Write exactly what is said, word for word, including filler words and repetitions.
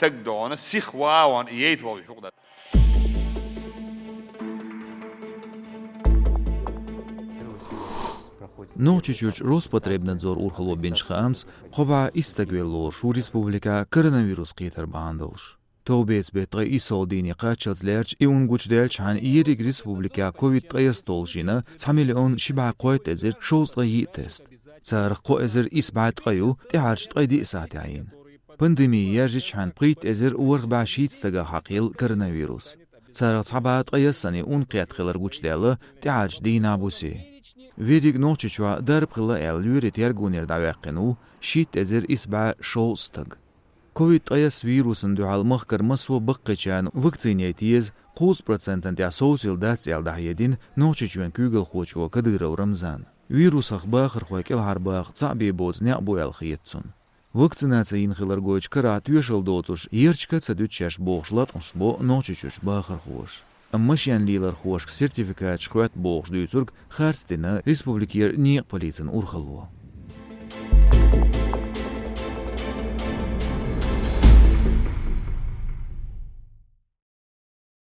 Таг дона сих вааван ейт вал шух да. Нохчийчуьрчу Роспотребнадзор урхалло бинчу хаамца, кхо бӀе исс стаг велла лоруш ву республика коронавирус кхетар бахьана долуш. Товбеца беттан ткъе иссалгӀа дийне кхаччалц лаьрча, и хӀума гучудаьлча хьайна ерриг республика ковид ткъе исс толлушна цхьа миллион ши бӀе кхойтта эзар шовзткъе йиъ тест. Царах кхо эзар исс бӀе ткъе ю тӀаьхьарчу ткъе диъ сахьтехь йина. Пандеми яьржичхьана пхийтта эзар ворхӀ бӀе шийтта стагах хьакхаелла коронавирус. Царах цхьа бӀе ткъе яссана ун кхетта хилар гучудаьлла тӀаьхьарчу дийнахь бусе. Верриг Нохчийчохь дарба хилла аьлла лоьрийн тергонера дӀаваьккхина ву шийтта эзар исс бӀе шовзткъа стаг. Ковид ткъе исс вирусна дуьхьал махкара массо а баккхийчарна вакцина яйта еза, кхузткъа процентана тӀехь совцийла дац аьлла дӀахьедина Нохчийчоьнан куьйгалхочо Кадыров Рамзана. Вирусах бахархой кӀелхьарбаха цхьаъ бен боцу некъ бу аьлла хета цунна. Вакцинаци йина хилар гойтучу карахь тоьшалла доцурш ярташка а ца дуьту шаьш бохуш латкъамаш бо Нохчийчуьрчу бахархоша. Амма машен лелорхошка сертификаташ хоьтту бохуш дуьйцург харц дина республикера некъан полицин урхалло.